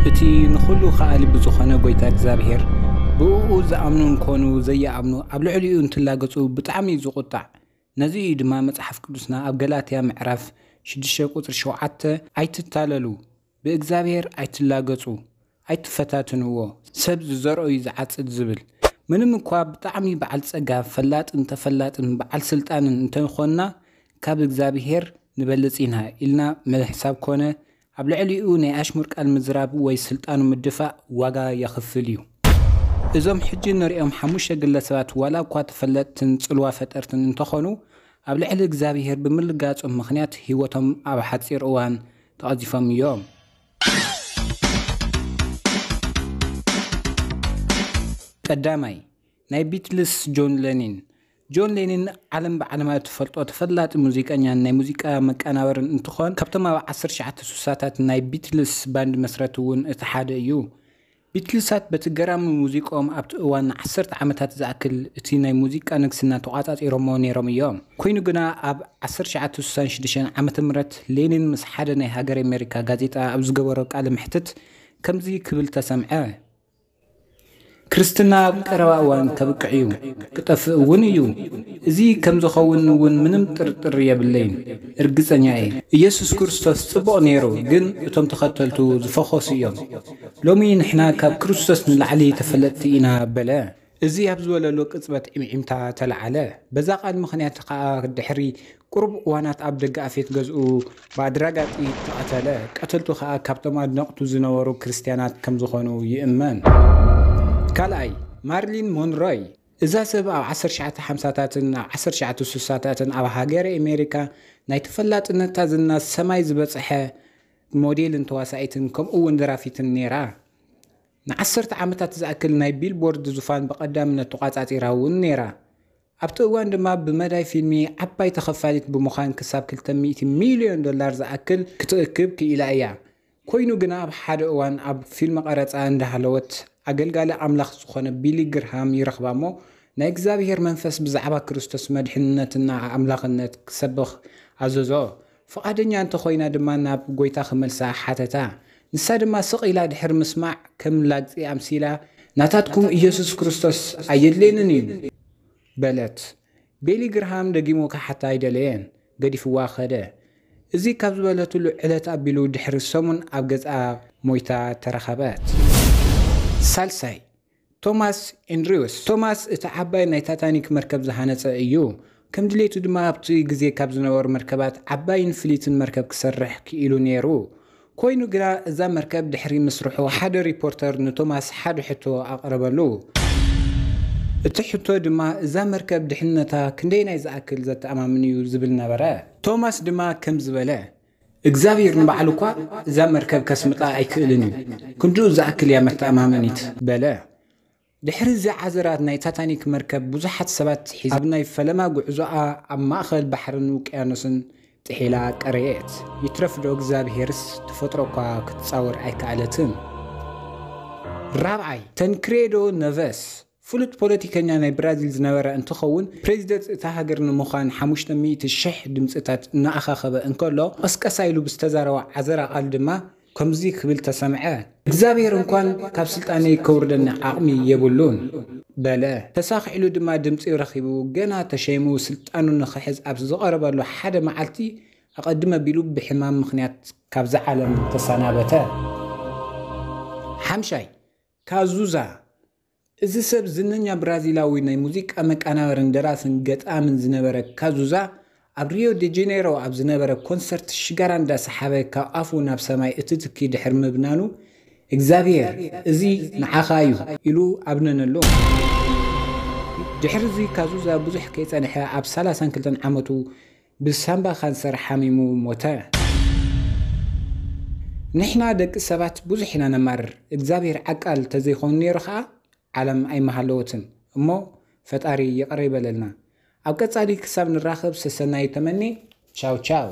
እቲ ንኹሉ ከኣሊ ብዝኾነ ጐይታ እግዚኣብሔር፣ ብእኡ ዝኣምኑ እንኮኑ ዘይኣምኑ ኣብ ልዕሊኡ እንትላገጹ ብጣዕሚ እዩ ዝቑጣዕ። ነዚ እዩ ድማ መጽሓፍ ቅዱስና ኣብ ገላትያ ምዕራፍ ሽዱሽተ ቁጽሪ ሸውዓተ፣ "ኣይትታለሉ፣ ብእግዚኣብሔር ኣይትላገጹ፣ ኣይትፈታትንዎ፣ ሰብ ዝዘርኦ እዩ ዝዓጽድ" ዝብል። ምንም እኳ ብጣዕሚ በዓል ጸጋ፣ ፈላጥን ተፈላጥን በዓል ስልጣንን እንተኾንና፣ ካብ እግዚኣብሔር ንበልጽ ኢና ኢልና ምሕሳብ ኮነ ኣብ ልዕሊኡ ናይ ኣሽሙር ቃል ምዝራብ ወይ ስልጣኑ ምድፋእ ዋጋ የኽፍል እዩ። እዞም ሕጂ ንሪኦም ሓሙሽተ ግለሰባት ዋላ እኳ ተፈለጥትን ጽልዋ ፈጠርትን እንተኾኑ፣ ኣብ ልዕሊ እግዚኣብሔር ብምልጋጾም ምኽንያት ህይወቶም ኣብ ሓጺር እዋን ተቐዚፎም እዮም። ቀዳማይ፣ ናይ ቢትልስ ጆን ሌኒን። ጆን ሌኒን ዓለም ብዓለማ እትፈልጦ ተፈላጢ ሙዚቀኛን ናይ ሙዚቃ መቀናበርን እንትኾን፣ ካብቶም ኣብ ዓሰርተ ትሽዓተ ስሳታት ናይ ቢትልስ ባንድ መስረቲ እውን እቲ ሓደ እዩ። ቢትልሳት በቲ ገራሚ ሙዚቃኦም ኣብቲ እዋን ንዓሰርተ ዓመታት ዝኣክል እቲ ናይ ሙዚቃ ንግስና ተቋጻጺሮሞ ነይሮም እዮም። ኮይኑ ግና ኣብ ዓሰርተ ትሽዓተ ስሳን ሽዱሽተን ዓመተ ምህረት ሌኒን ምስ ሓደ ናይ ሃገር ኣሜሪካ ጋዜጣ ኣብ ዝገበሮ ቃለ መሕትት ከምዚ ክብል ተሰምዐ። "ክርስትና ኣብ ቀረባ እዋን ከብቅዕ እዩ፣ ክጠፍእ እውን እዩ። እዚ ከም ዝኸውን እውን ምንም ጥርጥር የብለይን፣ እርግጸኛ እየ። ኢየሱስ ክርስቶስ ጽቡቕ ነይሩ፣ ግን እቶም ተኸተልቱ ዝፈኾሱ እዮም። ሎሚ ንሕና ካብ ክርስቶስ ንላዕሊ ተፈለጥቲ ኢና" በለ። እዚ ኣብ ዝበለሉ ቅጽበት ዒምዒምታ ተለዓለ። በዛ ቃል ምኽንያት ከኣ ድሕሪ ቁሩብ እዋናት ኣብ ደገ ኣፌት ገዝኡ ብኣድራጋ ጥይት ተቐተለ። ቀተልቱ ከኣ ካብቶም ኣድነቕቱ ዝነበሩ ክርስትያናት ከም ዝኾኑ ይእመን። ካልኣይ፣ ማርሊን ሞንሮይ። እዛ ሰብ ኣብ ዓሰርተ ትሽዓተ ሓምሳታትን ኣብ ዓሰርተ ትሽዓተ ስሳታትን ኣብ ሃገረ ኣሜሪካ ናይ ተፈላጥነታ ዝና ሰማይ ዝበጽሐ ሞዴልን ተዋሳኢትን ከምኡ እውን ደራፊትን ነይራ። ንዓሰርተ ዓመታት ዝኣክል ናይ ቢልቦርድ ዙፋን ብቐዳምነት ተቋጻጺራ እውን ነይራ። ኣብቲ እዋን ድማ ብመዳይ ፊልሚ ዓባይ ተኸፋሊት ብምዃን ክሳብ ክልተ ሚእቲ ሚልዮን ዶላር ዝኣክል ክትእክብ ክኢላ እያ። ኮይኑ ግና ኣብ ሓደ እዋን ኣብ ፊልም ቀረጻ እንዳሃለወት ኣገልጋሊ ኣምላኽ ዝኾነ ቢሊ ግርሃም ይረኽባ እሞ ናይ እግዚኣብሔር መንፈስ ብዛዕባ ክርስቶስ መድሕንነትና ኣምላኽነት ክሰብኽ ኣዘዞ። ፍቓደኛ እንተኾይና ድማ ናብ ጐይታ ክመልሳ ሓተታ። ንሳ ድማ ስቕ ኢላ ድሕሪ ምስማዕ ከም ላግጺ ኣምሲላ፣ "ናታትኩም ኢየሱስ ክርስቶስ ኣየድልየንን እዩ" በለት። ቤሊ ግርሃም ደጊሙ ክሓታ ኣይደለየን፣ ገዲፍዋ ኸደ። እዚ ካብ ዝበለትሉ ዕለት ኣቢሉ ድሕሪ ሰሙን ኣብ ገዝኣ ሞይታ ተረኸበት። ሳልሳይ፣ ቶማስ ኤንድሪውስ። ቶማስ እቲ ዓባይ ናይ ታታኒክ መርከብ ዝሃነጸ እዩ። ከም ድሌቱ ድማ ኣብቲ ግዜ ካብ ዝነበሩ መርከባት ዓባይን ፍሊትን መርከብ ክሰርሕ ክኢሉ ነይሩ። ኮይኑ ግና እዛ መርከብ ድሕሪ ምስርሑ ሓደ ሪፖርተር ንቶማስ ሓደ ሕቶ ኣቕረበሉ። እቲ ሕቶ ድማ እዛ መርከብ ድሕንነታ ክንደይናይ ዝኣክል ዘተኣማምን እዩ ዝብል ነበረ። ቶማስ ድማ ከም ዝበለ፣ "እግዚኣብሔር ንባዕሉ እኳ እዛ መርከብ ከስምጣ ኣይክእልን እዩ፣ ክንድኡ ዝኣክል እያ መተኣማመኒት" በለ። ድሕሪ እዚ ዓዘራት ናይ ታታኒክ መርከብ ብዙሓት ሰባት ሒዛ ኣብ ናይ ፈለማ ጉዕዞኣ ኣብ ማእኸል ባሕርን ውቅያኖስን ጥሒላ ቀረየት። ይትረፍዶ እግዚኣብሔርስ ተፈጥሮ እኳ ክትጻወር ኣይከኣለትን። ራብዓይ፣ ተንክሬዶ ነቨስ ፍሉጥ ፖለቲከኛ ናይ ብራዚል ዝነበረ እንትኸውን፣ ፕሬዚደንት እታ ሃገር ንምዃን ሓሙሽተ ሚእቲ ሽሕ ድምፅታት እናኣኻኸበ እንከሎ፣ ቀስቀሳ ኢሉ ብዝተዛረቦ ዓዘራ ቃል ድማ ከምዚ ክብል ተሰምዐ፣ "እግዚኣብሔር እንኳን ካብ ስልጣነይ ከውርደኒ ዓቕሚ የብሉን" በለ። ተሳኺዕሉ ድማ ድምፂ ረኺቡ፣ ገና ተሸይሙ ስልጣኑ ንኽሕዝ ኣብ ዝቐረበሉ ሓደ መዓልቲ፣ ኣቐድም ኣቢሉ ብሕማም ምኽንያት ካብዛ ዓለም ተሰናበተ። ሓምሻይ፣ ካዙዛ። እዚ ሰብ ዝነኛ ብራዚላዊ ናይ ሙዚቃ መቀናበርን ደራስን ገጣምን ዝነበረ ካዙዛ፣ ኣብ ሪዮ ደ ጄኔሮ ኣብ ዝነበረ ኮንሰርት ሽጋራ እንዳሰሓበ ካብ ኣፉ ናብ ሰማይ እቲ ትኪ ድሕሪ ምብናኑ፣ "እግዚኣብሔር፣ እዚ ንዓኻ እዩ" ኢሉ ኣብነነሉ። ድሕሪ እዚ ካዙዛ ብዙሕ ከይጸንሐ ኣብ ሰላሳን ክልተን ዓመቱ ብሳምባ ካንሰር ሓሚሙ ሞተ። ንሕና ደቂ ሰባት ብዙሕ ኢና ነማርር። እግዚኣብሔር ዓቃል ተዘይኾኑ ነይሩ ኸኣ፣ ዓለም ኣይምሃለወትን። እሞ ፈጣሪ ይቕረ ይበለልና። ኣብ ቀጻሊ ክሳብ ንራኸብ ሰሰናዩ ተመኔ። ቻው ቻው።